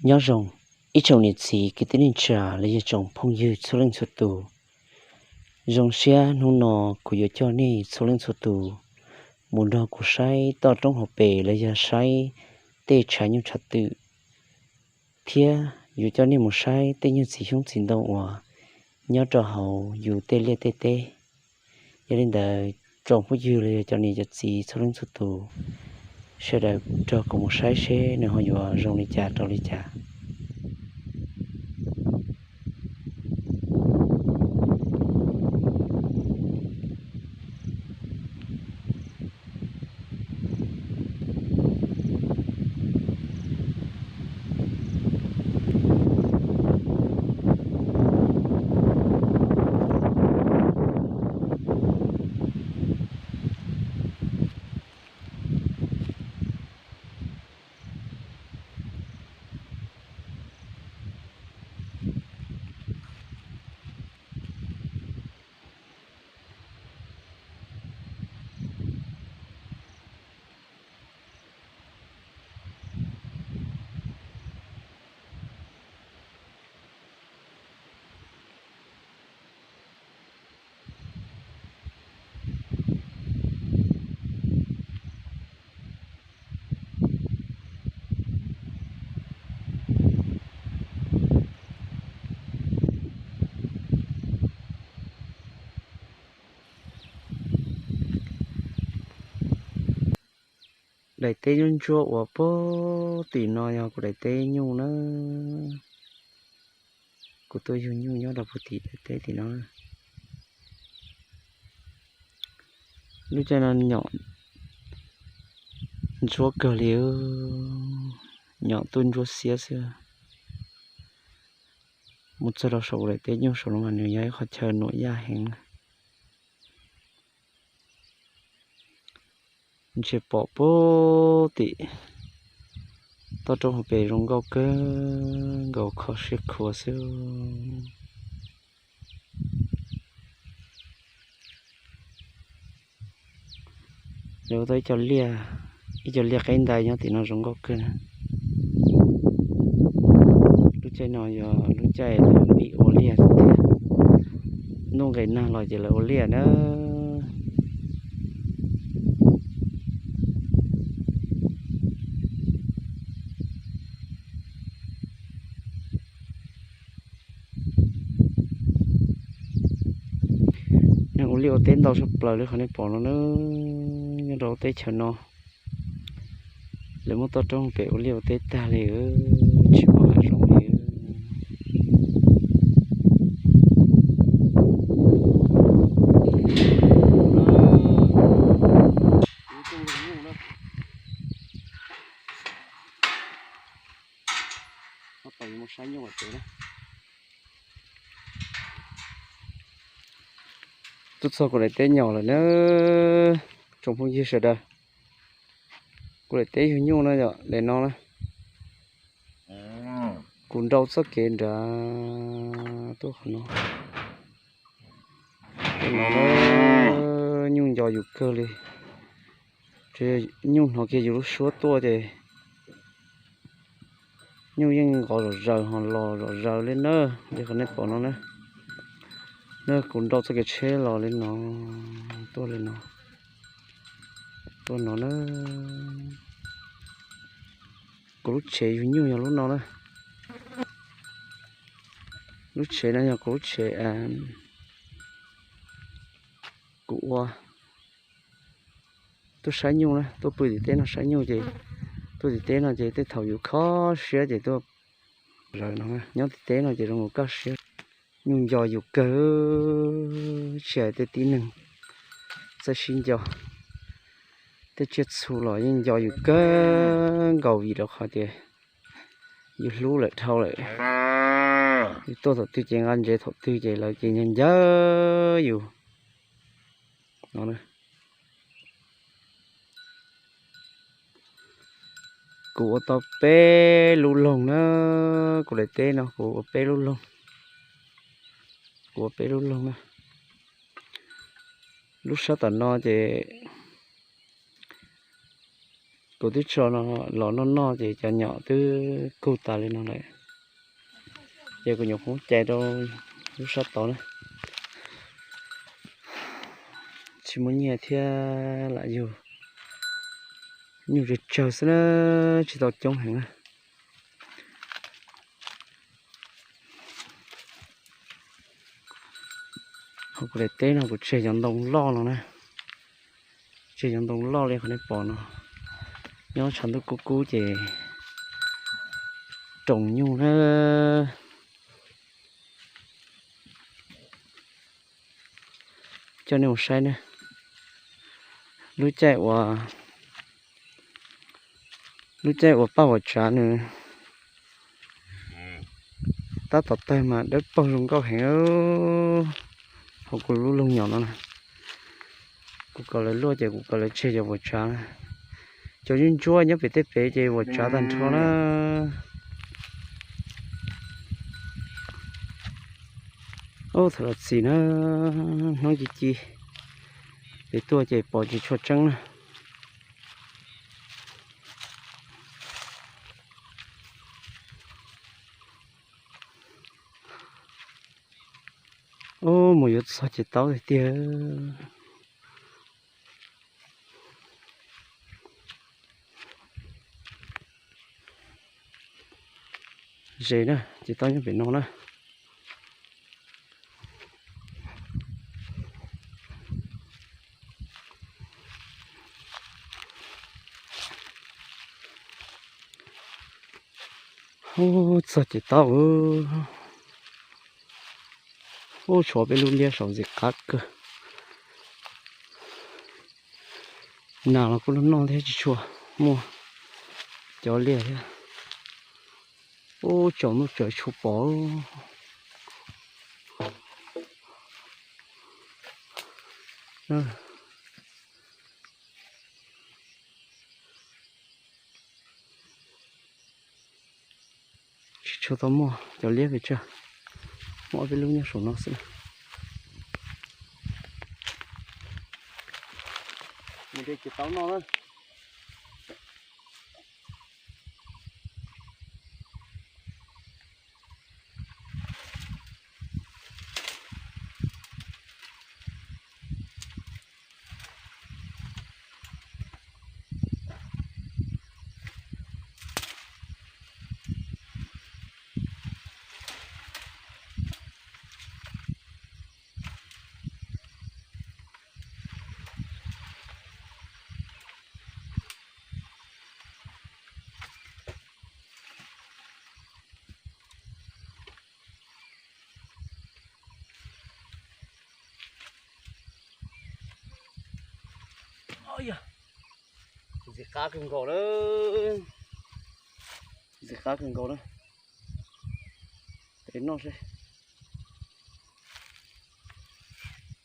Nyob zoo ib tsoom niam txiv kwv tij neej tsa los yog tsoom phooj ywg txhua leej txhua tus. Zoo siab hnub no kuv yuav coj nej txhua leej txhua tus mus nrog kuv saib toj roob hauv pes los yog saib tej tshav nyuj tshav twm, thiab yuav coj nej mus saib tej nyuj txiv xyoob txiv ntoo uas nyob rau hauv yus tej liaj tej teb. Yog li ntawd, tsoom phooj ywg los yog cov niam cov txiv txhua leej txhua tus, sawv daws nrog kuv mus saib seb nws ho yuav zoo li cas rau li cas. Daim teb ntsuab ntsuab uas puag tim no yog kuv daim teb nyuj na. Kuv tuaj yug nyuj nyob rau puag tim daim teb tim no. Lub caij no nyom ntsuab kawg li, nyom tuaj ntsuab xiab xwb. Mus txog rau saum kuv daim teb nyuj saum no mas nws yog ib qhov chaw nuam yaj heev na. Ntshe pom puag tim toj roob hauv pes zoo nkauj kawg nkaus kho siab khuav xwb. Lawv ua tau ib co liaj, ib co liaj qeb ntais nyob tim no zoo nkauj kawg na. Lub caij no yog lub caij lawv pib ua liaj tiag, ntuj nqes nag los ces lawv ua liaj na. Neeg ua liaj ua teb ntau tshaj plaws li qhov nej pom no na, nyob rau teb chaws no. Lawv muab toj roob pem ua liaj ua teb tag li, tsis muaj hav zoov li. Tuaj txog kuv daim teb nyom lawm na, tsoom phooj ywg sawv daws. Kuv daim teb yug nyuj no yom, daim no na. Kuv nrau txoj kev nrad tuaj qhov no. Nyuj nco yus kawg li. Nyuj hnov kiag yus lub suab tuaj ces nyuj yeej nqov zom zaws ho los zom zaws li na. Li qhov nej pom no na, na kuv nrau txoj kev tsheb los li no, tuaj li no, tuaj no na. Kuv lub tsev yug nyuj yog lub no na. Lub tsev no yog kuv lub tsev, kuv ua, tuaj saib nyuj na, tuaj pw tim teb no saib nyuj ces, tuaj tim teb no ces tej thaum yus kho siab ces tuaj zaws no, nyob tim teb no ces zoo nkauj kaj siab. Nyuj nco yus kawg, tsis hais tej tib neeg txawj sib nco, tej tsiaj txhu los yeej nco yus kawg nkaus vim rau qhov tias yus hlub lawm dhau lawm. Yus tuaj thaum twg ces nqa ntsev thaum twg ces lawv ces nco nco yus no. Kuv ua tau peb lub loog na, kuv daim teb no kuv ua peb lub loog, kuv ua peb lub loog na. Lub sab tom no ces Kuv twb tso los noj noj ces cov nyom twb kug tas li no lawm. Ces kuv nyuam qhuav cais rau lub sab tod na. Tsis muaj nyiaj thiab lam yug nyuj tsawg tsawg xwb na, tsis tau coob heev na. Hauv kuv daim teb no kuv tseg cov ntoo loj no na, tseg cov ntoo loj li qhov nej pom no. Nyob tshav ntuj kub kub ces roos nyuj na. Coj nej mus saib na, lub caij uas, lub caij uas paj huam tsav nws tab tom tawg mas dawb paug zoo nkauj heev. Hauv kuv lub loog nyom no na, kuv kom lawv luaj ces kuv kom lawv tseg cov huam tsav na. Cov ntsuab ntsuab nyob pem tej pem ces huam tsav tag nrho na. Ub, thaum los txim na, hnub ci ci, pem tuaj ces pom tsis tshua tseeb na. Ub, mus yuav txog ces taub tiag tiag. Ze na, ces taub nyob pem no na. Ub, txog ces taub. Ub, tshuav peb lub liab saum ntxim qab kawg. Nas los kuj noj noj thiab tsis tshua muaj cov liaj thiab. Ub, tsaus ntuj tsaus tshua pom. Tsis tshua tau muaj cov liab pes tsawg, muaj ob peb lub nyob saum no xwb. Mus de ces taub noj na. Ntxim qab kawg nkaus na. Ntxim qab kawg nkaus na. Peb noj seb.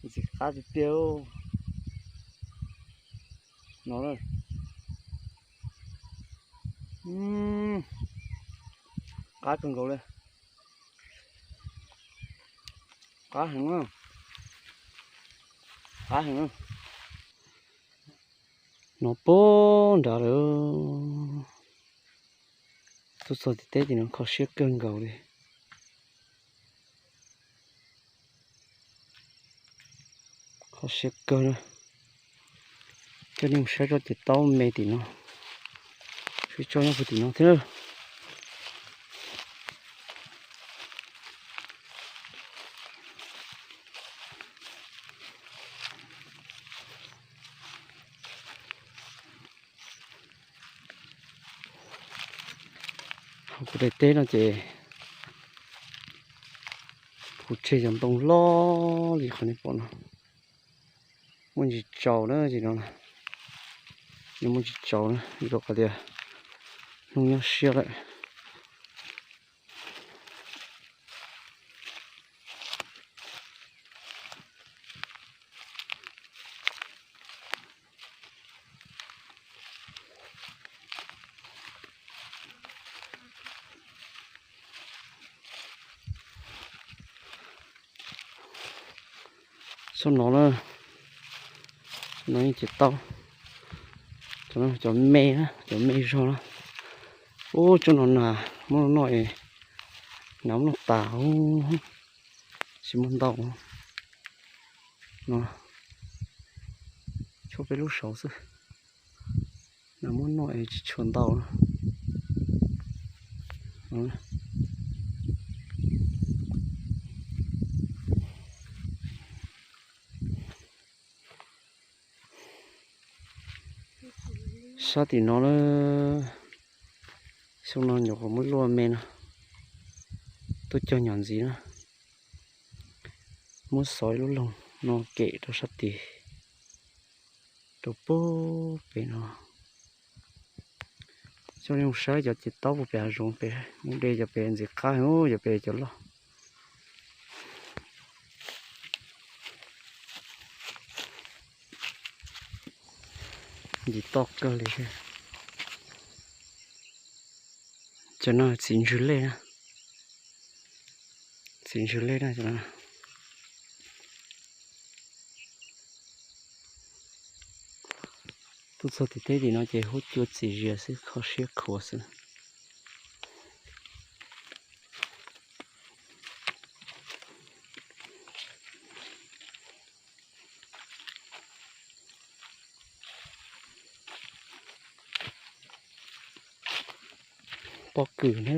Ntxim qab tiag tiag no na. Qab kawg nkaus li. Qab heev na. Qab heev na. No puag nrad lawm. Tuaj txog tim teb tim no kho siab kawg nkaus li. Kho siab kawg na. Coj nej mus saib tsob ces taub me tim no. Sib tsob nyob puag tim no thiab na. Hauv kuv daim teb no ces kuv tseg cov ntoo loj li qhov nej pom no. Muaj ntsis tsaus na ces no, nws muaj ntsis tsaus na, rau qhov tias hnub nyob siab lawm. Txhob no na, no yeej tsis tau, Cov me na, cov me zog na. Ub, tsob no nas muab noj es, nas muab noj tas, tsis muaj ntau no. Tshuav peb lub saud xwb, nas muab noj es tsis tshua ntau. Sab tim no na, xyoo no nyuam qhuav muab luaj me no, tuaj cog nyom ntxiv na, muab xov ib lub loog no kem rau sab tid, rau pem no. Coj nej mus saib cov ces taub puag pem hav zoov pem, mus de cov pem ntxim qab heev, cov pem cov loj. Ntxim toj kawg li thiab. Cov no txiv ntswg lej na, txiv ntswg lej na cov no. Tuaj txog tim teb tim no ces huab cua txias zias xwb, kho siab khuav xwb. Pob kws na,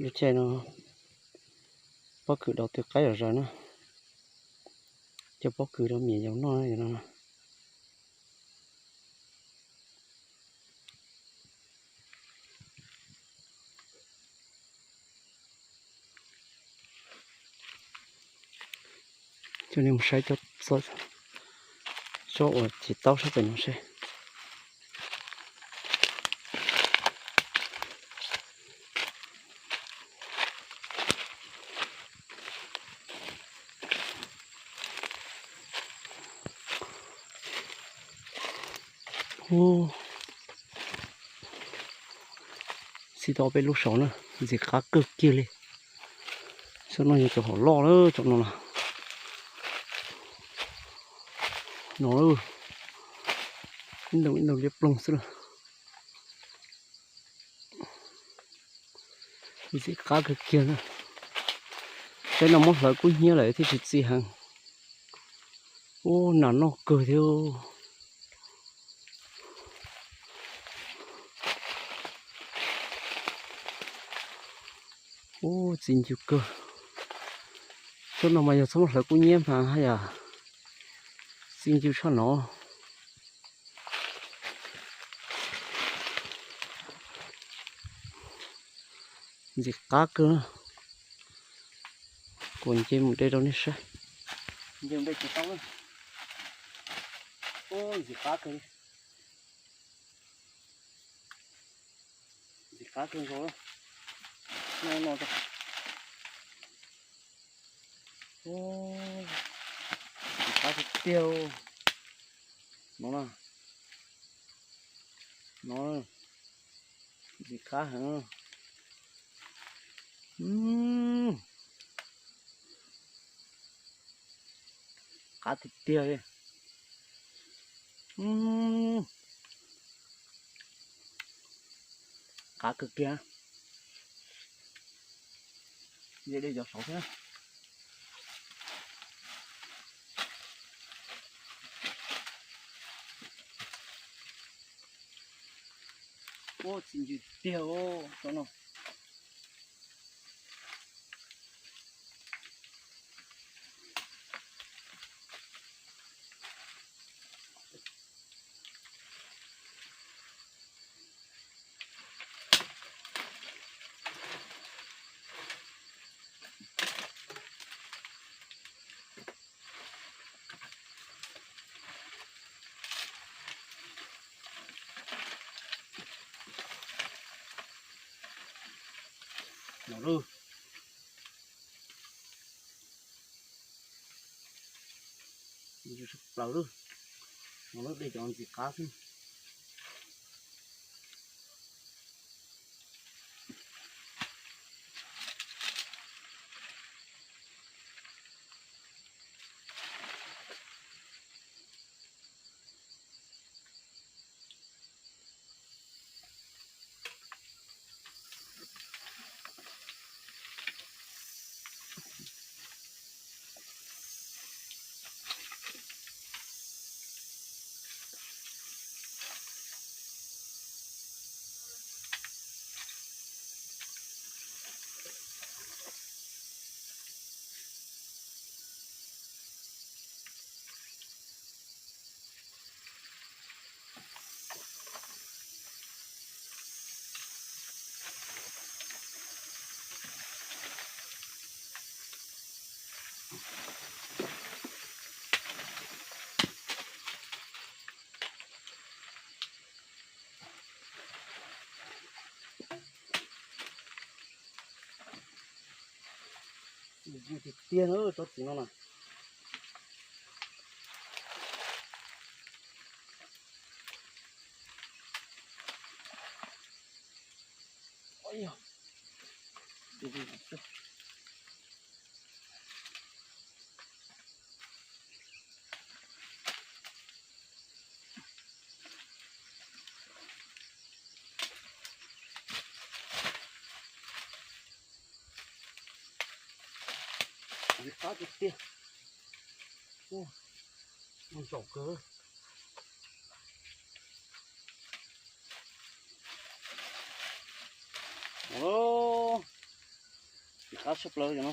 lub caij no pob kws dau twg qaib zom zaws na, coj pob kws rau miam yaus noj no. Coj nej mus saib tsob uas txiv taub sab pem no seb. Txhij tau peb lub saud na, ntxim qab kawg kiag li. Tsob no yog cov hom loj lawm, cov no na. No, ib ntau ib ntau liab ploog xwb na. Ntxim qab kawg kiag na. Teb no muab hlawv kub hnyiab lawm thiaj tsis txi heev. Ub, nas noj kawg thiab. Ub, txi ncw kawg. Tsob no mas yog txhob muab hlawv kub hnyiab mas haj yam txi ncw tshaj no. Ntxim qab kawg. Kuv nce mus de rau nej saib. Nce mus de tsis tau. Ub, ntxim qab kawg li. Ntxim qab kawg nkaus. No no, ntxim qab tiag tiag. No na, no, ntxim qab heev. Qab tiag tiag li. Qab kawg kiag. Nce de cov saud thiab. Ub, txi ncw tiag tsob no. No lawm. Plaws lawm. No lawm, dej cov ntxim qab xwb. Tiag tiag na tsob txiv no na. Qab tiag tiag. Ua, ntsaum kawg. Ntxim qab tshaj plaws no.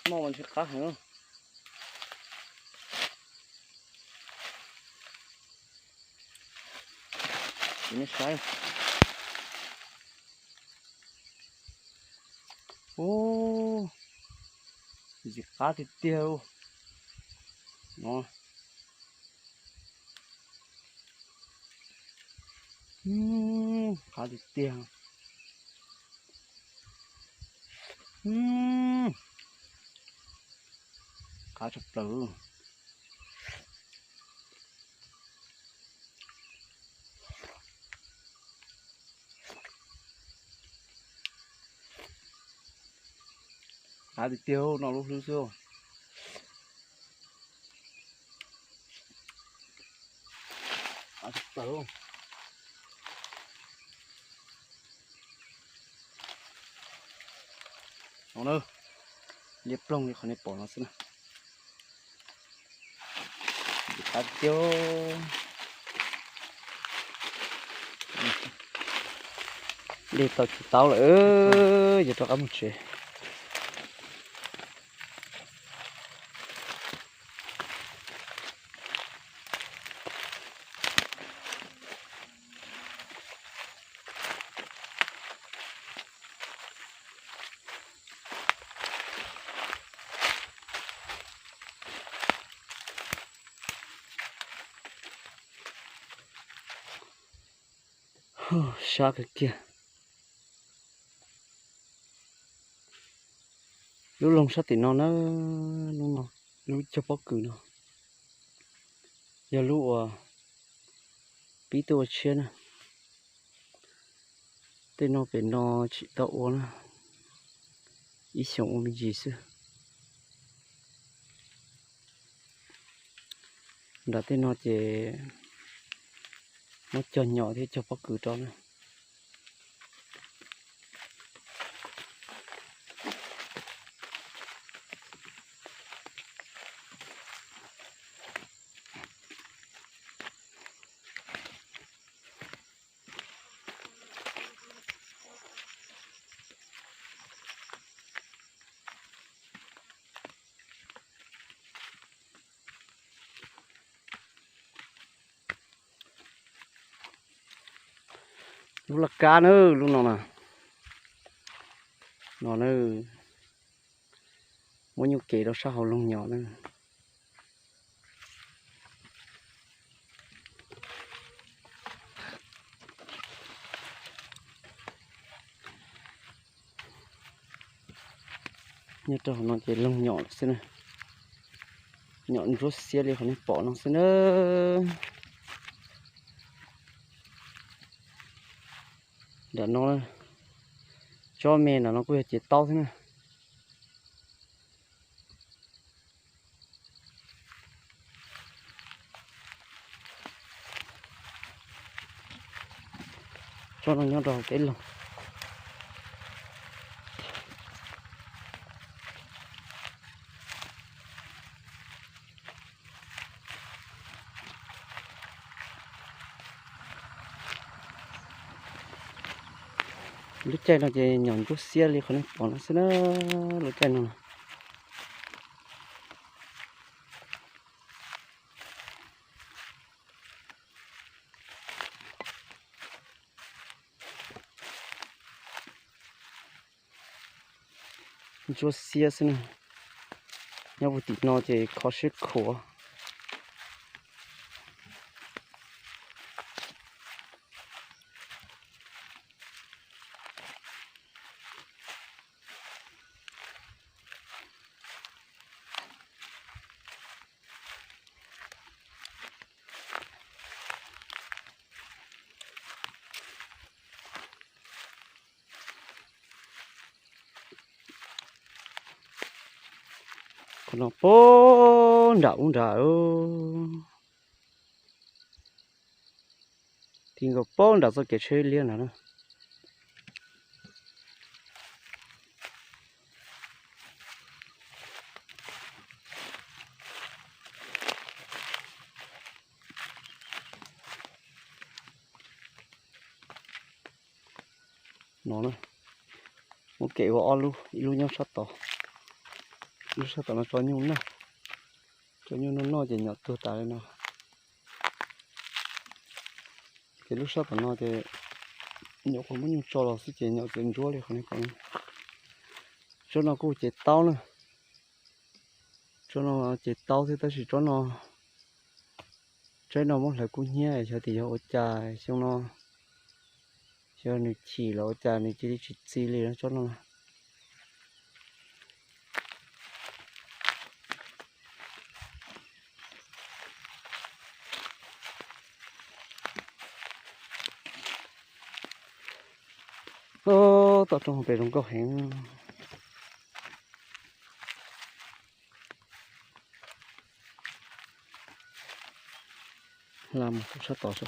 Noj mas ntxim qab heev. Ces nej saib. Ub, ntxim qab tiag tiag no. Qab tiag tiag. Qab tshaj plaws. Qab tiag tiag, noj lub hlwb xwb. No na, liab ploog li qhov nej pom no xwb na. Qab tiag. Dej tau tsis tau lawm, yuav rov qab mus tsev. Sab kawg kiag. Lub loog sab tim no na, lub no, lub cog pob kws no, yog lub uas pib tuaj ua tshiab na. Tej no pem no tsis tau ua na, ib xyoos ua me ntsis xwb. Nram tej no ces muab cog nyom thiab cog pob kws rau na. Lub laj kab na, lub no na, no na, muab nyuj kev rau sab hauv loog nyom na. Nyob rau hauv no ces loog nyom xwb na. Nyom ntsuab xiab li qhov nej pom no xwb na. Nram no, tsob me nram no kuj yog cev taub xwb na. Tsob no nyob rau hauv peb loog. Lub caij no ces nyom ntsuab xiab li qhov nej pom no xwb na. Lub caij no ntsuab xiab xwb na. Nyob puag tim no ces kho siab khuav. Qhov no puag nram ub nrad, ti nkaus puag nram txoj kev tsheb liab nrad na. No na, muab kev ua ob lub, ib lub nyob sab tod, ib lub sab tom no tso nyuj na, tso nyuj noj noj ces nyom tuag tas li no. Ces lub sab tom no ces nyuam qhuav muab nyuj tso los xwb ces nyom txiav ntsuab li qhov nej pom no. Tsob no kuj ces taub na, tsob no ces taub thiab tab sis tsob no, tsob no muab hlawv kub hnyiab xyov tias yog ua cas xyoo no, xyov nws chim los ua cas nws cia li tsis txi li tsob no. Toj roob hauv pes zoo nkauj heev. Hla mus sab tod.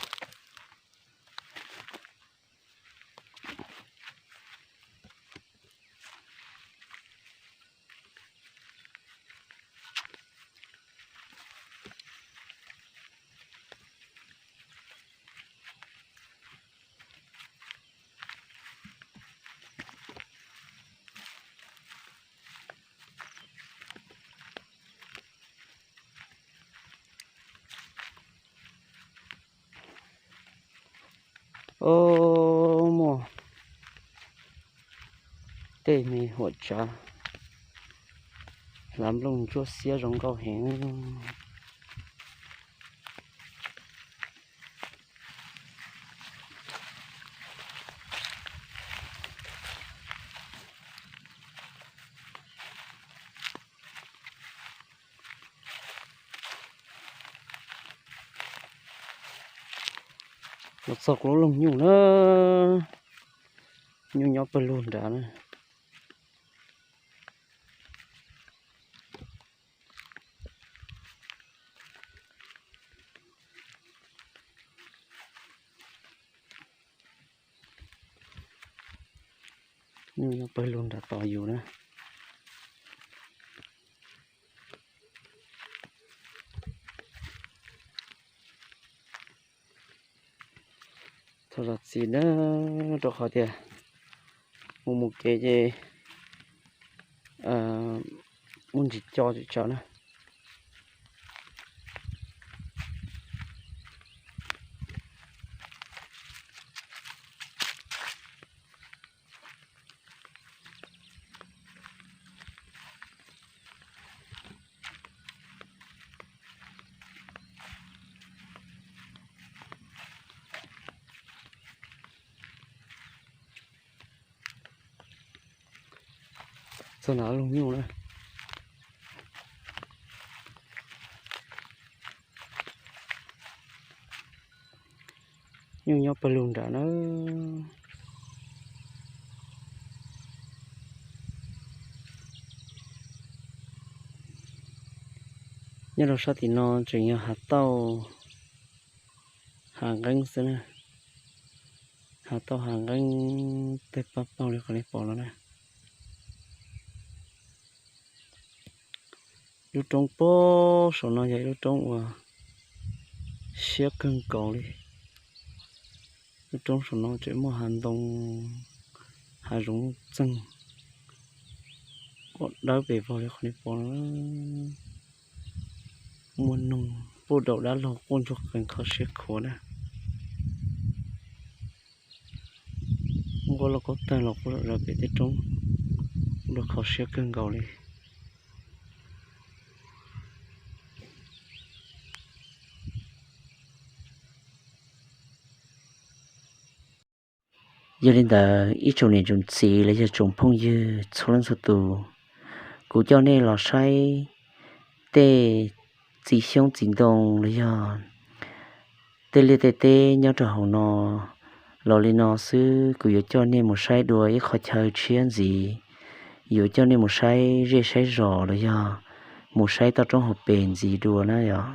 Muaj tej me huam tsav hlav nplooj ntsuab xiab zoo nkauj heev. Los txog kuv lub loog nyuj na, nyuj nyob pawg lug nrad na. Nyuj nyob pawg lug nram tos yus na. Txog zam txim na, rau qhov tias mus mus kev ces muaj ntsis co tsis tsawv na. Txog nram loog nyuj na. Nyuj nyob pawg lug nrad na. Nyob rau sab tim no tseem yog hav tauj hav nqeeb xwb na. Hav tauj hav nqeeb tawg paj paug li qhov nej pom no na. Lub roob puag saum no yog ib lub roob uas siab kawg nkaus li. Lub roob saum no tseem muaj hav ntoo, hav zoov txeeg, ua dawb pes vog li qhov nej pom no. Muaj noog puj daus dab laug quaj ntsuag qees kho siab khuav na. Nquab lauj kaub tawg los quaj zom zaws pem tej roob, ua kho siab kawg nkaus li. Yog li ntawd ib tsoom niam tsoom txiv los yog tsoom phooj ywg txhua leej txhua tus, kuv coj nej los saib tej txiv xyoob txiv ntoo los yog tej liaj tej teb nyob rau hauv no. Los li no xwb kuv yuav coj nej mus saib dua ib qhov chaw tshiab ntxiv, yuav coj nej mus saib zej saib zos los yog mus saib toj roob hauv pes ntxiv dua na yom.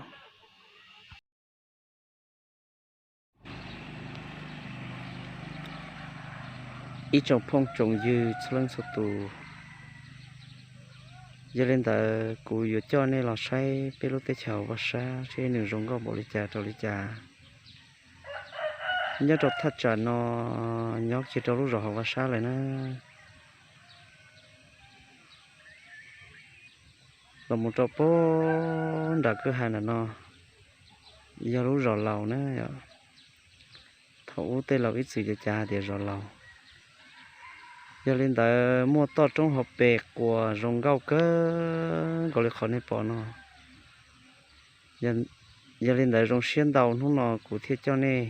Ib tsoom phooj tsoom ywg txhua leej txhua tus, yog li ntawd kuv yuav coj nej los saib peb lub teb chaws Vaj Sab seb nws zoo nkauj npaum li cas rau li cas. Nyob rau thaj tsam no, nyob kiag rau lub zos hauv Vaj Sab lawm na. Los mus rau pem nram kwj ha nram no, yog lub zos Laus na. Thaum ub tej laus ib txwm cav cav hais tias zos Laus. Yog li ntawd muaj toj roob hauv pes quas zoo nkauj kawg nkaus li qhov nej pom no. Yog li ntawd zoo siab ntau hnub no kuv thiaj coj nej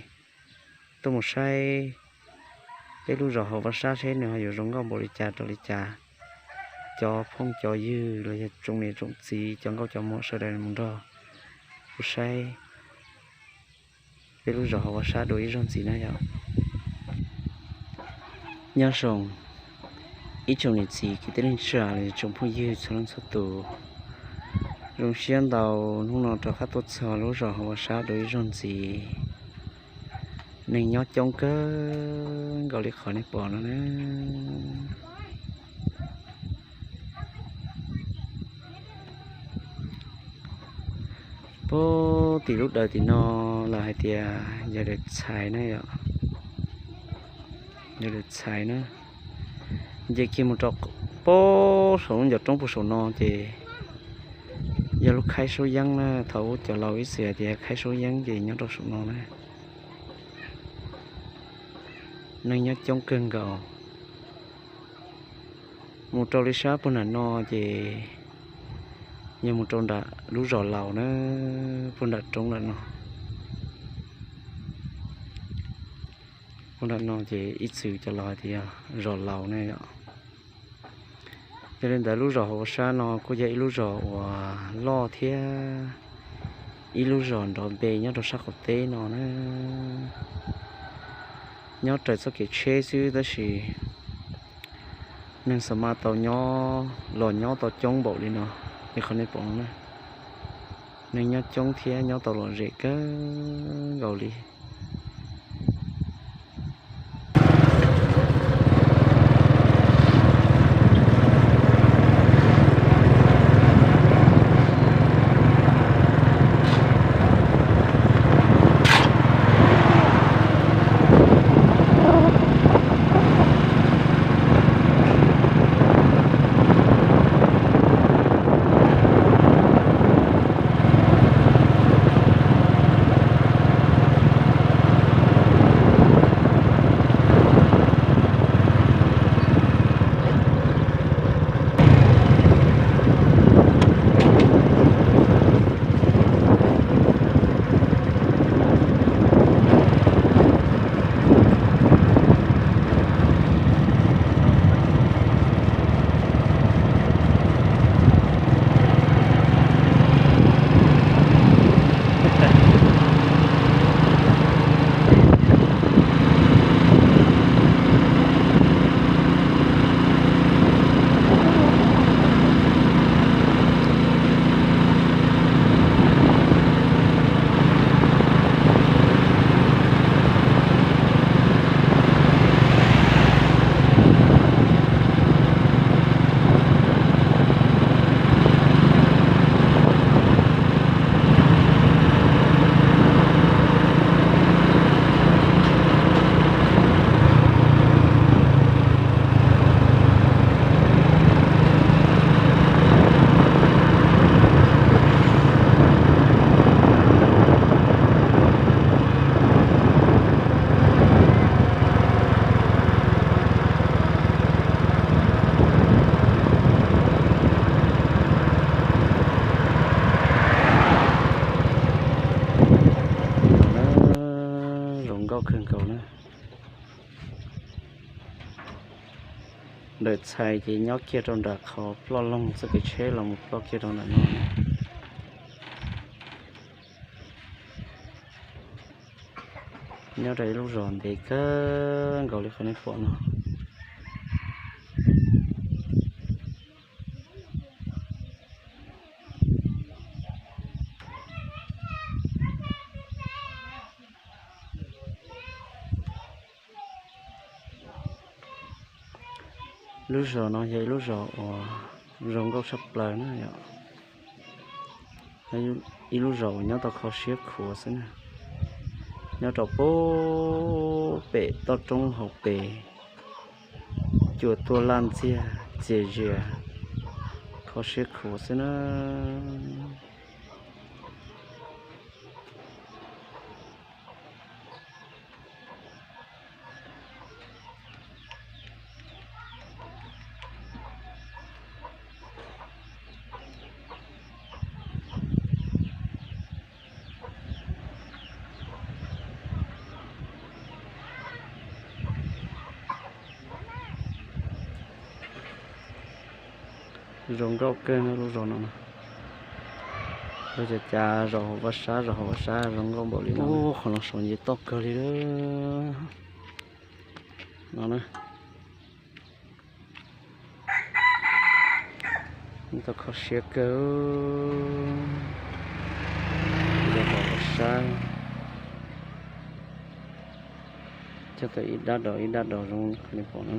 tuaj mus saib peb lub zos hauv Vaj Sab seb nws ho yuav zoo nkauj npaum li cas rau li cas. Cov phooj cov ywg los yog tsoom niam tsoom txiv, cov nkauj cov muam sawv daws mus nrog kuv saib peb lub zos hauv Vaj Sab dua ib zaug ntxiv na yom. Nyob zoo ib tsoom niam txiv kwv tij neej tsa los yog tsoom phooj ywg txhua leej txhua tus, zoo siab ntau hnub no rov qab tuaj txog lub zos hauv Vaj Sab dua ib zaug ntxiv. Neeg nyob coob kawg nkaus li qhov nej pom no na. Pem tim lub dawm tim no lawv hais tias yog dawm txhais na yom. Yog dawm txhais na. Nce kiag mus rau pem saum lub ncov roob puag saum no ces yog lub khaib Saub Yeeb na. Thaum ub cov laus ib txwm hais tias khaib Saub Yeeb ces nyob rau saum no na. Neeg nyob coob kawg nkaus. Mus rau li sab puag nram no ces yog mus rau nram lub zos Laus na, puag nram roob nram no. Puag nram no ces ib txwm cov laus hais tias yog zos Laus ne yom. Yog li ntawd lub zos hauv sab no kuj yog ib lub zos uas loj thiab ib lub zos nrov npe nyob rau sab qaum teb no na. Nyob raws txoj kev tsheb xwb tab sis neeg xa mas tau nyob los nyob tau coob npaum li no, li qhov nej pom no na. Neeg nyob coob thiab nyob tau lom zem kawg nkaus li. Zoo nkauj kawg nkaus na. Dawm txhais ces nyob kiag rau nram qhov ploj loog txoj kev tsheb los mus ploj kiag rau nram no. Nyob rau ib lub zos ntev kawg nkaus li qhov nej pom no. Lub zos no yog ib lub zos uas zoo nkauj tshaj plaws na yom. Ib lub zos uas nyob tau kho siab khuav xwb na. Nyob rau pem toj roob hauv pes, cua tuaj laj ntxiag txias zias, kho siab khuav xwb na. Zoo nkauj kawg na lub zos no. Lawv cav cav zos hauv vaj sab, zos hauv vaj sab zoo nkauj npaum li no. Qhov no saum nce toj kawg li no. Tau kho siab kawg. Zos hauv vaj sab, cog tau ib dab dos ib dab dos zoo li pom no.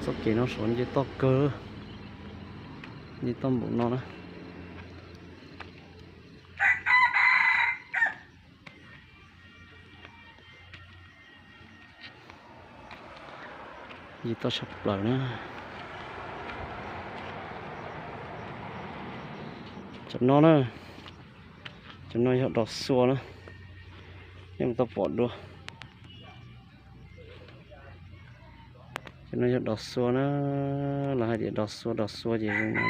Txoj kev no saum nce toj kawg, nce toj npaum no na. Nce toj tshaj plaws na. Cov no na, cov no yog dos xua na, nej mus tau pom dua. Cov no yog dos xua na, lawv hais tias dos xua, dos xua ces zoo no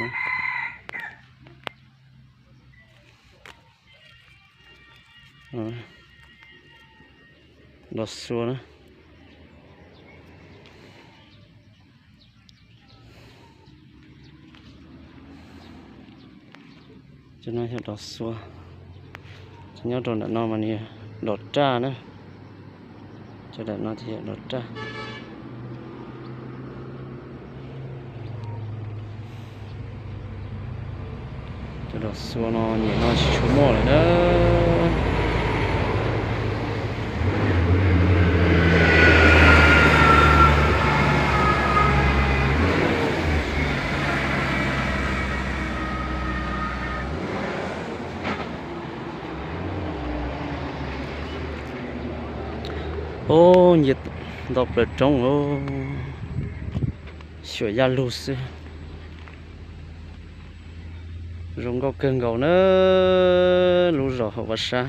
na. Dos xua na. Cov no yog dos xua. Cov nyob rau ntawm no mas nws yog dos raj na. Cov ntawm no ces yog dos raj. Cov dos xua no nyuam no tsis tshua muaj lawm na. Ub, nce nto plaws roob, xyuam yaj lug xwb. Zoo nkauj kawg nkaus na, lub zos hauv vaj sab.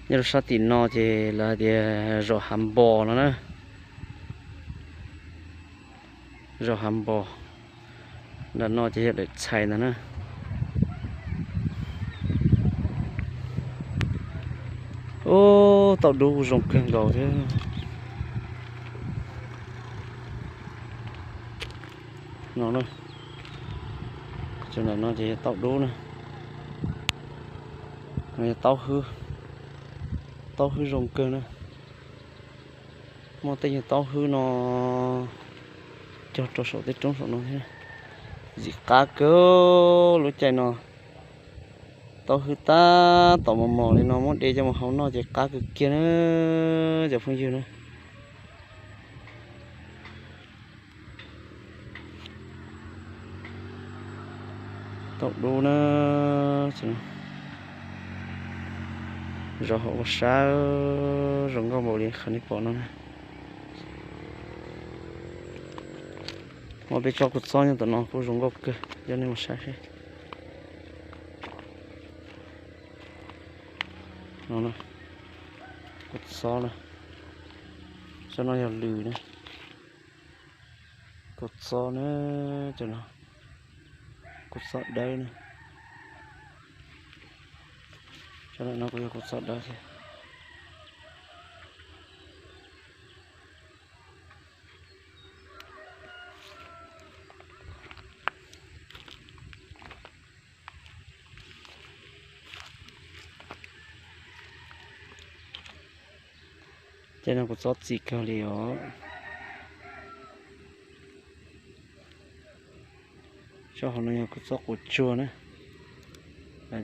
Nyob rau sab tim no ces lawv hais tias zos Hav Npos no na. Zos Hav Npos, nram no ces yog daim txhais ntag na. Ub, tauj dub zoo kawg nkaus thiab. No na, tseem nram no ces yog tauj dub na. No yog taub hwb, taub hwb zoo kawg na. Muaj tej nyuag taub hwb no cog rau saum tej roob saum no thiab. Ntxim qab kawg lub caij no. Taub hwb tab tom mos mos li no muab de coj mus hau noj ces qab kawg kiag na cov phooj ywg na. Tauj dub na, zos hauv vaj sab zoo nkauj npaum li qhov nej pom no na. Muaj peb tsob kua txob nyob tom no kuj zoo nkauj kawg, coj nej mus saib seb. No, kua txob na, tsob no yog lws na. Kua txob na, cov no kua txob dawb na. Tsob no kuj yog kua txob dawb thiab. Tej no kuv txob txi kawg li os. Cov hauv no yog kuv txoj quav tsuag na,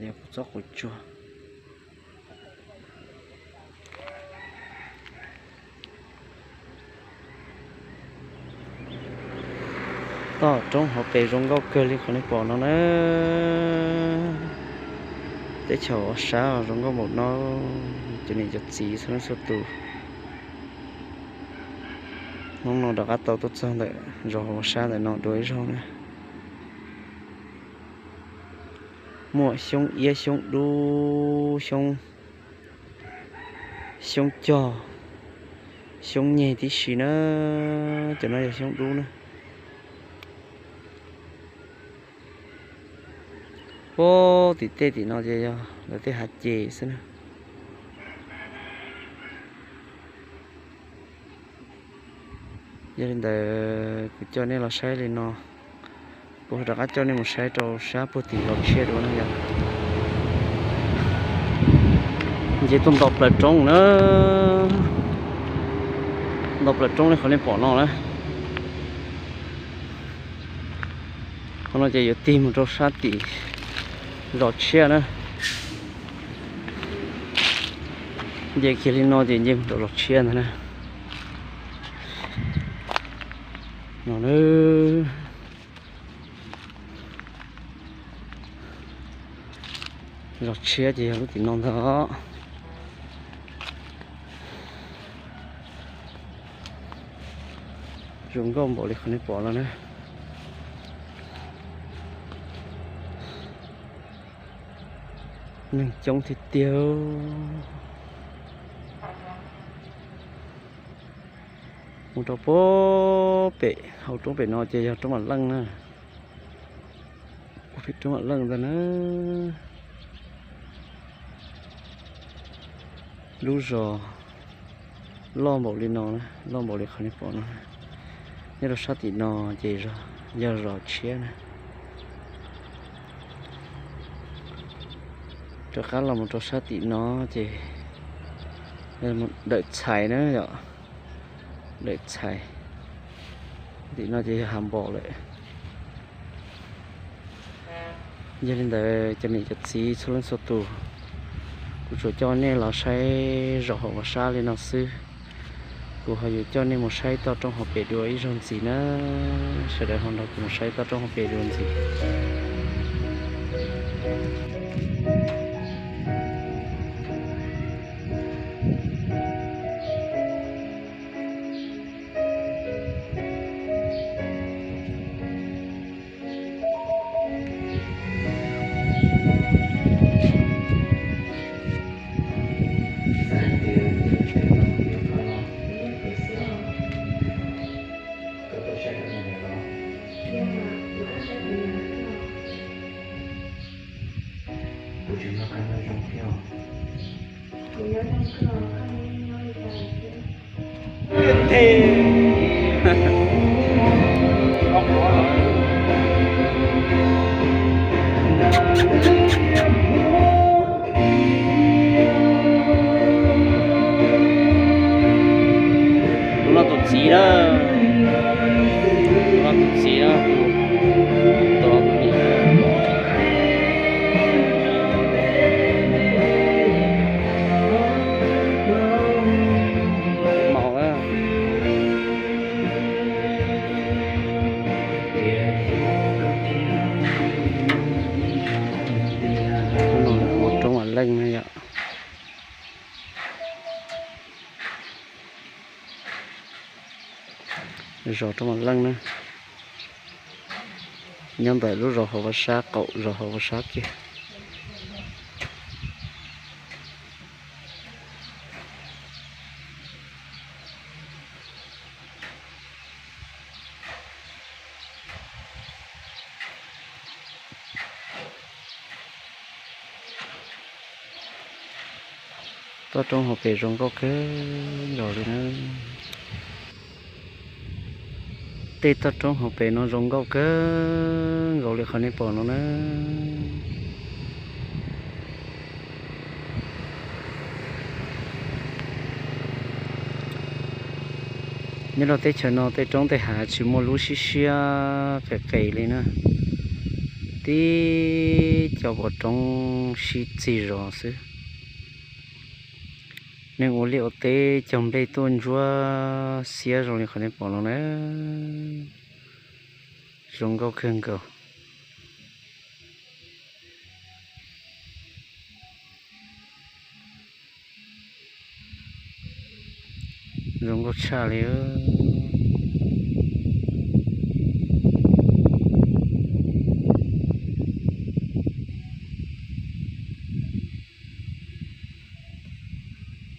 yog kuv txoj quav tsuag. Toj roob hauv pes zoo nkauj kawg li qhov nej pom no na. Teb chaws ua sab zoo nkauj npaum no, cov niam cov txiv txhua leej txhua tus. Hnub no rov qab tau tuaj txog ntawm zos hauv sab ntawm no dua ib zaug na. Muaj xyoob iab xyoob dub, xyoob, xyoob cog, xyoob nyeg tib si na. Cov no yog xyoob dub na. Puag tim tej tim no ces yog lawv tej hav ces xwb na. Yog li ntawd kuv coj nej los saib li no, kuv rov qab coj nej mus saib rau sab puag tim zos tshiab dua na yom. Nce tuaj nto plaws roob na, nto plaws roob li qhov nej pom no na. Qhov no ces yuav tig mus rau sab tim zos tshiab na. Nce kiag li no ces nce mus rau zos tshiab ntag na. No na, zos tshiab ces yog lub tim no ntag. Zoo nkauj npaum li qhov nej pom no na. Neeg coob tiag tiag. Mus rau puag pem hauv roob pem no ces yog roob Mam Leej na. Puag pem roob Mam Leej ntag na. Lub zos loj npaum li no, loj npaum li qhov nej pom no. Nyob rau sab tim no ces yog zos tshiab na. Rov qab los mus rau sab tim no ces dawm txhais na yom, dawm txhais. Tim no ces yog hav npaum lawm. Yog li ntawd cov niam cov txiv txhua leej txhua tus, kuv tsuas coj nej los saib zos hauv Vaj Sab li no xwb. Kuv ho yuav coj nej mus saib toj roob hauv pes dua ib zaug ntxiv na. Sawv daws ho nrog kuv mus saib toj roob hauv pes dua ntxiv. Tus no tus txiv na, tus no tus txiv na, tus no tus niam. Maum na. Ua roob Mam Leej na yom. Zos roob Mam Leej na, nyob ntawm lub zos hauv Vaj Sab, qaum zos hauv Vaj Sab kiag. Toj roob hauv pes zoo nkauj kawg nkaus li na. Tej toj roob hauv pes no zoo nkauj kawg nkaus li qhov nej pom no na. Nyob rau teb chaws no tej roob tej hav tsis muaj lub siab siab qes qes li na. tib co pov roob sib txig zos xwb. Neeg ua liaj ua teb cog nplej tuaj ntsuab xiab zoo li qhov nej pom no na. Zoo nkauj kawg nkaus. Zoo nkauj tshaj li.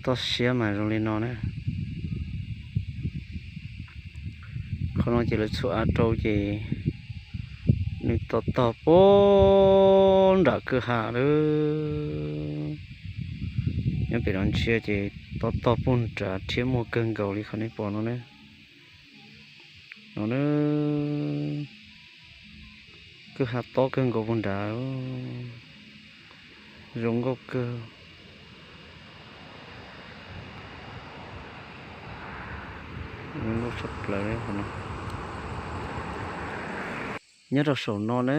Toj siab mas zoo li no na. Qhov no ces lawv txhua av rau ces nws tog tog puag nram kwj ha lawm. Nyob pem no ntsia ces tog tog puag nrad thiab muag kawg nkaus li qhov nej pom no na. No na, kwj ha tob kawg nkaus puag nrad, zoo nkauj kawg. Nyob rau saum no na,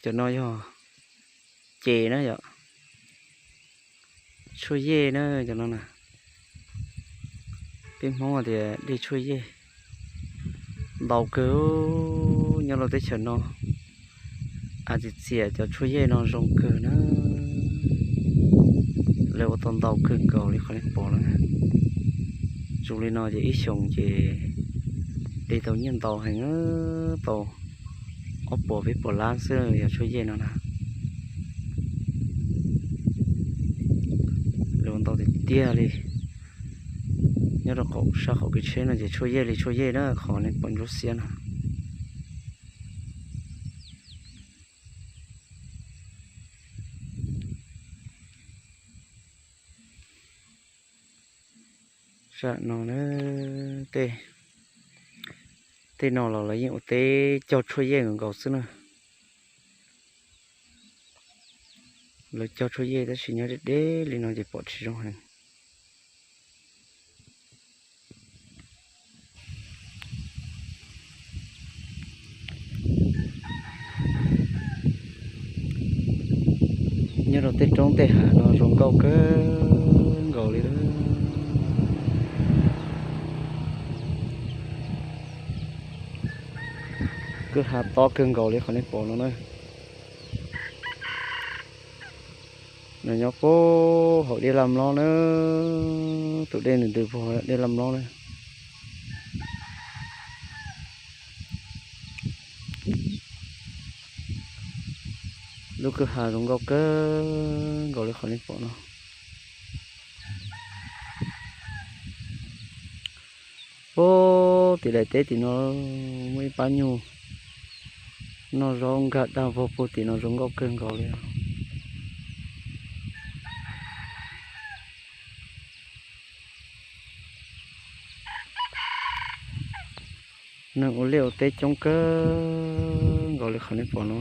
cov no yog ces na yom, tshuaj yej na cov no na. Peb Hmoob tias dej tshuaj yej ntau kawg nyob rau teb chaws no. Av txias txias cov tshuaj yej no zoo kawg na. Lawv ua tau ntau kawg nkaus li qhov nej pom no na. Zoo li no ces ib xyoos ces de tau nyiaj ntau heev, tau ob puas peb puas lab xwb yog tshuaj yej no na. Lawv ua ntau tiag tiag li. Nyob rau qaum sab qaum kev tsheb no ces tshuaj yej li tshuaj yej na, qhov nej pom ntsuab xiab no. Zaj no, tej, tej no los lawv yeej ua teb cog tshuaj yej nkaus nkaus xwb na. Lawv cog tshuaj yej tab sis nyob deb deb li no ces pom tsis zoo heev. Nyob rau tej roob tej hav no zoo nkauj kawg nkaus li. Kwj ha tob kawg nkaus li qhov nej pom no na. Nws nyob puag hauv dej Laj Mlob na, tus dej nws ntws puag hauv dej Laj Mlob na. Lub kwj ha zoo nkauj kawg nkaus li qhov nej pom no. Puag tim daim teb tim no muaj ib pab nyuj noj zaub nkag dag vog puag tim no zoo nkauj kawg nkaus li. Neeg ua liaj ua teb coob kawg nkaus li qhov nej pom no.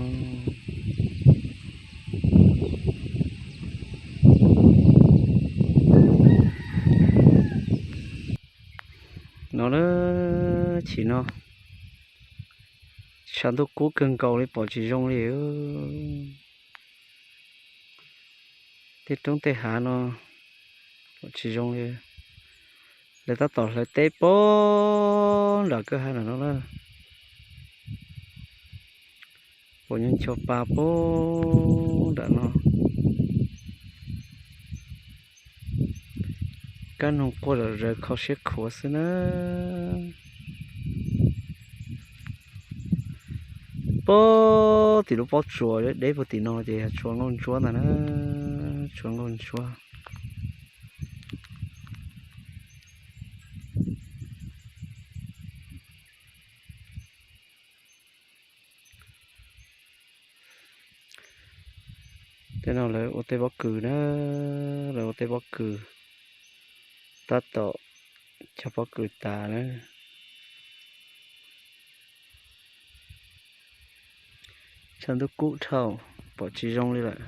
No na, chim no tshav ntuj kub kawg nkaus li pom tsis zoo li. Tej roob tej hav no pom tsis zoo li. Lawv tab tom hlawv teb puag nram kwj ha nram no na. Pom nyuag ncho pa puag nram no. Kab noog quaj zom zaws kho siab khuav xwb na. Puag tim lub pob tsuas deb puag tim no ces tshuav nkauj ntsuab ntag na, tshuav nkauj ntsuab. Tej no lawv ua tej pob kws na, lawv ua tej pob kws, tab tom cog pob kws tas na. Tshav ntuj kub dhau, pom tsis zoo li lawm.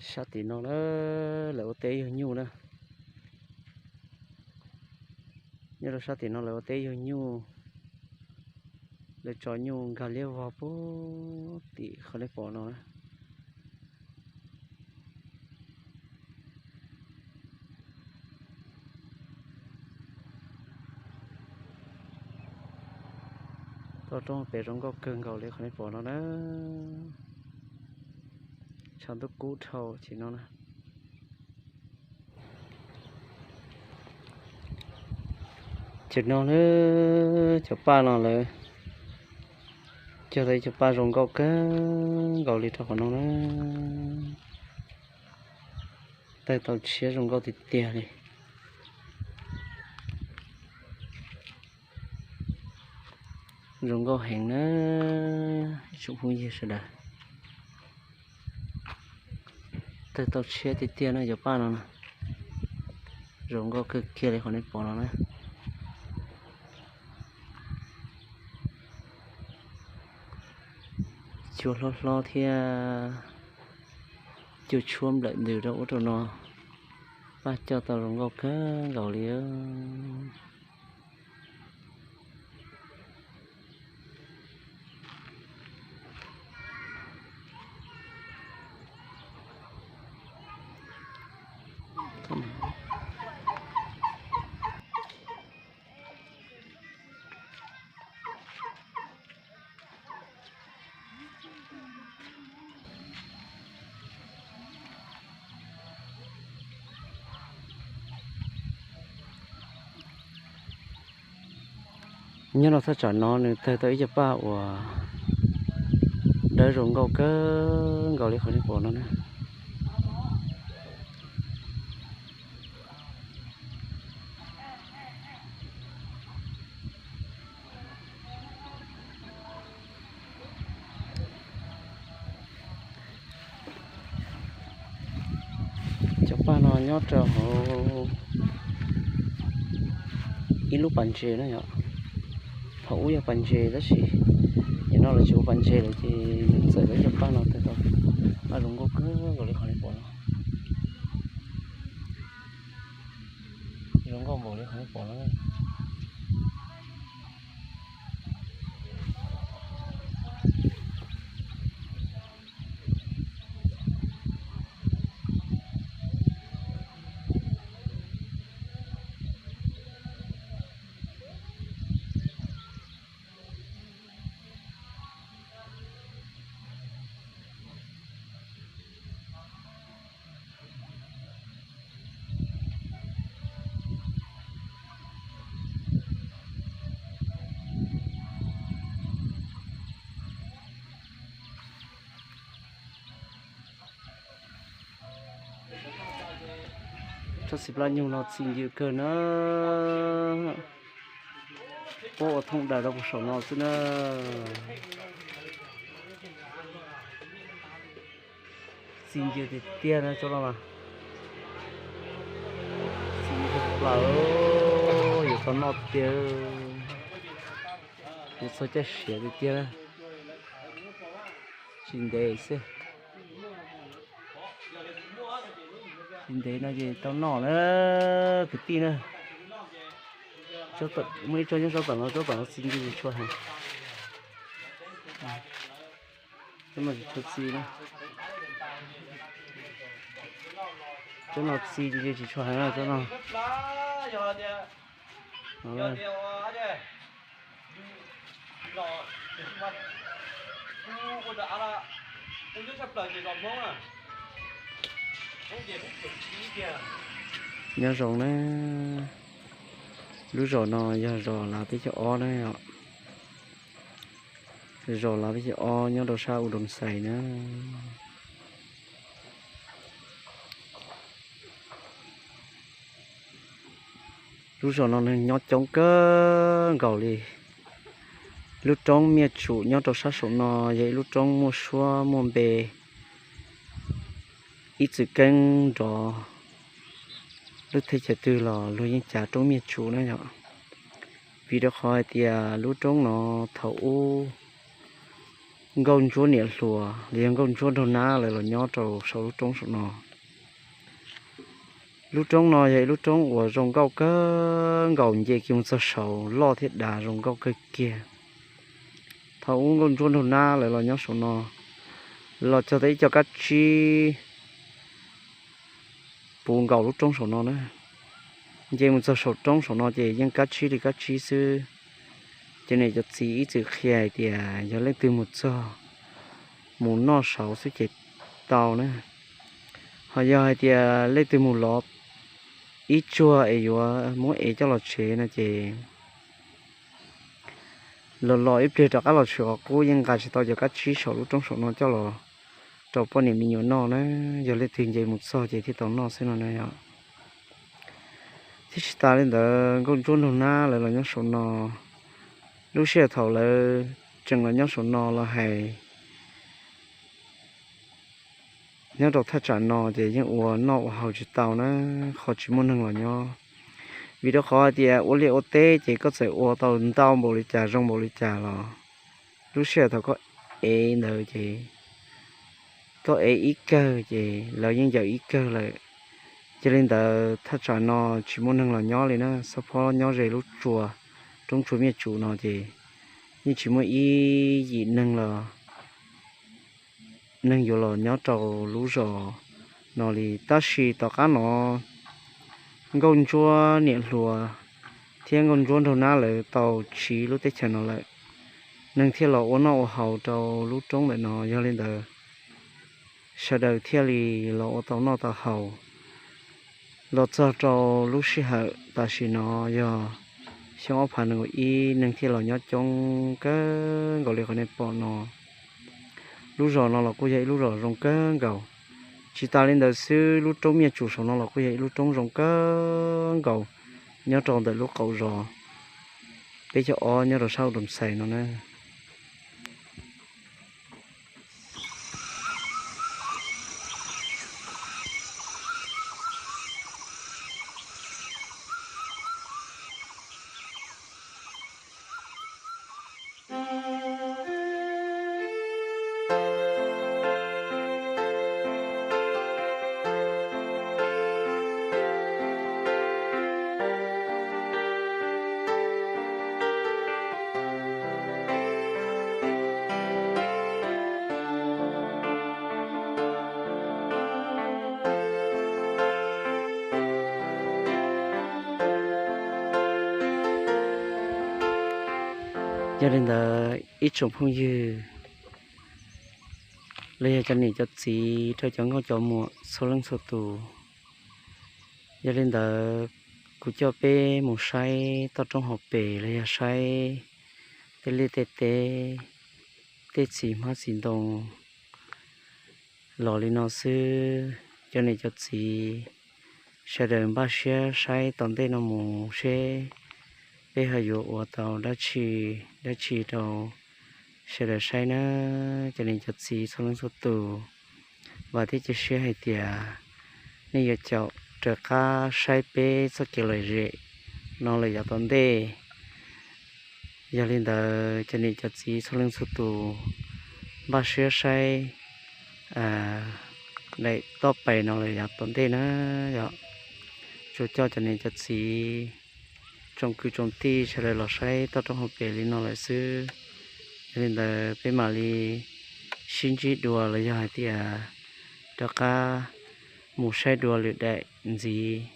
Sab tim no na, lawv ua teb yug nyuj na. Nyob rau sab tim no lawv ua teb yug nyuj, lawv tso nyuj nkag liab vog puag tim qhov nej pom no na. Toj roob pem zoo nkauj kawg nkaus li qhov nej pom no na. Tshav ntuj kub dhau tim no na. Tim no na, cov paj no lawv cog tau ib cov paj zoo nkauj kawg nkaus li rau qhov no na. Tawg tau tshiab zoo nkauj tiag tiag li. Zoo nkauj heev na, ib tsoom phooj ywg sawv daws. Tawg tau tshiab tiag tiag na cov paj no na. Zoo nkauj kawg kiag li qhov nej pom no na. Cua hlob hlob thiab cua tshuab nplawm ntws rau ub rau no. Paj coj tau zoo nkauj kawg nkaus li. Nyob rau thaj tsam no nws tawg tau ib co paj uas dawb zoo nkauj kawg nkaus li qhov nej pom no na. Cov paj no nyob rau hauv ib lub pas ntses na yom. Thaum ub yog pas ntses tab sis nim no lawv tsis ua pas ntses lawm ces nws txawm tau ib cov paj no tawg tau paj zoo nkauj kawg nkaus li qhov nej pom no. Zoo nkauj npaum li qhov nej pom no. Tsob txiv plab nyug no txi ncw kawg na. Puab ua thooj daws rau puag saum no xwb na. Txi ncw tiag tiag na tsob no mas. Txi ncw plaws, yuav tau noj tiag. Yuav txog caij siav tiag tiag na. Tsis ntev xwb. Tsis ntev no ces tau noj na kwv tij na. Muaj ib tsob nyob tsob tom no, tsob tom no txi ncw tsis tshua heev. Tsob no tsis tshua txi na. Tsob no txi ncw tsis tshua heev na tsob no. Nyob zoo na, lub zos no yog zos Lav peb caug ob na. Zos Lav peb caug ob nyob rau sab U Doo Xais na. Lub zos no neeg nyob coob kawg nkaus li. Lub roob Miaj Tsum nyob rau sab saum no yog ib lub roob muaj suab muaj npe, ib txwm keeb nrov, lub teb chaws twg los luag yeej cav roob Miaj Tsum na yom. Vim rau qhov hais tias lub roob no thaum ub nkauj ntsuab niam hluas los yog nkauj ntsuab nraug nab lawv los nyob rau saum lub roob saum no. Lub roob no yog ib lub roob uas zoo nkauj kawg nkaus, nce kiag mus txog saud loj thiab dav zoo nkauj kawg kiag. Thaum ub nkauj ntsuab nraug nab lawv los nyob saum no, los cog tau ib co kab tsib puv nkaus lub roob saum no na. Nce mus txog saum roob saum no ces yeej kab tsib li kab tsib xwb. Cov niam cov txiv ib txwm qhia hais tias yog leej twg mus txog mus noj saud xwb ces tau na. Ho yog hais tias leej twg mus lov ib tsuag es yuav muab ev coj los tsev no ces los los ib pliag rov qab los tshwm qhov qub yeej nqa tsis tau cov kab tsib saum lub roob saum no coj los rau poj niam me nyuam noj na. Yog leej twg nce mus txog ces thiaj tau noj xwb no na yom. Thiab tsis tas li ntawd nkauj ntsuab nraug nab lawv los nyob saum no, lub sij hawm thaum lawv tseem los nyob saum no los hais nyob rau thaj tsam no ces yeej ua noj ua haus tsis tau na, qhov tsis muaj neeg los nyob. Vim rau qhov hais tias ua liaj ua teb ces koj txawm ua tau ntau npaum li cas zoo npaum li cas los lub sij hawm thaum koj ev ntawd ces koj ev ib kawg ces lawv yeej yaws ib kawg lawm. Yog li ntawd thaj tsam no tsis muaj neeg los nyob li na, xab phob nyob ze lub tsua, roob tsua Miaj Tsum no ces yeej tsis muaj ib yim neeg los neeg yuav los nyob rau lub zos no li. Tab sis tom qab no nkauj ntsuab niam hluas thiab nkauj ntsuab nraug nab lawv tau tsiv lub teb chaws no lawm, neeg thiaj los ua noj ua haus rau lub roob ntawm no. Yog li ntawd sawv daws thiaj li los ua tau noj tau haus. Los txog rau lub sij hawm tam sim no yog xyoo ob phav nees nkaum ib, neeg thiaj los nyob coob kawg nkaus li qhov nej pom no. Lub zos no los kuj yog ib lub zos zoo kawg nkaus. Tsis tas li ntawd xwb, lub roob Miaj Tsum saum no los kuj yog ib lub roob zoo kawg nkaus nyob rau ntawm lub qaum zos peb caug ob nyob rau sab Doo Xais no na. Yog li ntawd ib tsoom phooj ywg los yog cov niam cov txiv rau cov nkauj cov muam txhua leej txhua tus, yog li ntawd kuv coj peb mus saib toj roob hauv pes los yog saib tej liaj tej teb, tej txiv hmab txiv ntoo los li no xwb. Cov niam cov txiv sawv daws npaj siab saib tom ntej no mus seb peb ho yuav ua tau dab tsi dab tsi rau sawv daws saib na. Cov niam cov txiv txhua leej txhua tus, vam thiab cia siab hais tias nej yuav caum raws qab saib peb txoj kev lom zem no lawm yav tom ntej. Yog li ntawd cov niam cov txiv txhua leej txhua tus npaj siab saib daim toj pais no lawm yav tom ntej na. Yog tsuas coj cov niam cov txiv tsoom kwv tsoom tij sawv daws los saib toj roob hauv pes li no lawm xwb. Yog li ntawd peb mam li sib ntsib dua los yog hais tias rov qab mus saib dua lwm daim ntxiv.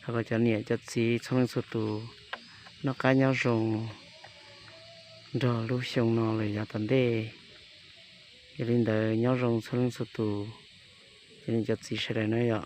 Thov kom cov niam cov txiv txhua leej txhua tus noj qab nyob zoo nrog lub xyoo no lawm yav tom ntej. Yog li ntawd nyob zoo txhua leej txhua tus, cov niam cov txiv sawv daws na yom.